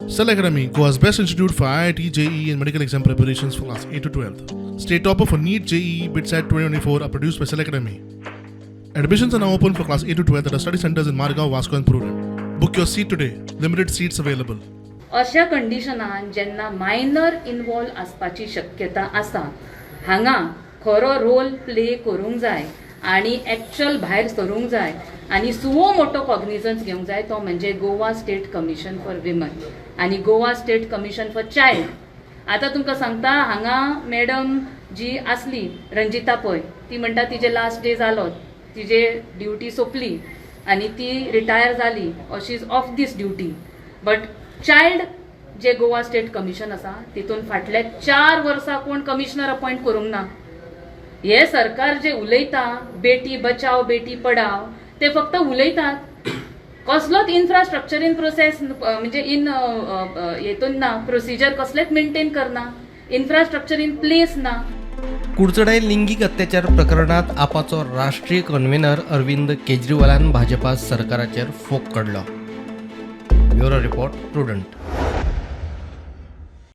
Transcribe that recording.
Cell Academy, Goa's best institute for IIT, JEE, and medical exam preparations for class 8 to 12. State topper for NEET, JEE, BITSAT 2024 are produced by Cell Academy. Admissions are now open for class 8 to 12 at our study centers in Margao, Vasco, and Prudent. Book your seat today. Limited seats available. अशा कंडिशनान जेन्ना minor involve आसपाची शक्यता आसा, हांगा खरो role play करूंक जाय आनी actual भायर सरूंक जाय आनी सुओ मोटो कॉग्निजन्स घेवंक जाय, तो म्हणजे Goa State Commission for Women आनी Goa State Commission for Child. आतां तुमकां सांगता, हांगा मॅडम जी आसली रंजिता पै, ती म्हणटा तिजे लास्ट डे जालो, तिजे ड्युटी सोंपली आनी ती रिटायर जाली or she is off this duty, but child J Goa state commission आसा, तितून फाटल्या 4 वर्सां कोण कमिशनर अपॉयंट करूंक ना. हे सरकार जे उलयता बेटी बचाव बेटी पढाव, ते फक्त उलयतात. कसलोच इन्फ्रास्ट्रक्चर इन प्रोसेस, म्हणजे इन हेतून ना, प्रोसिजर कसलेच मेंटेन करना, इन्फ्रास्ट्रक्चर इन प्लेस ना. कुडचडे लिंगीक अत्याचार प्रकरणात आपाचो राष्ट्रीय कन्व्हिनर अरविंद केजरीवालान भाजपा सरकाराचेर फोग काडलो. Bureau report, Prudent.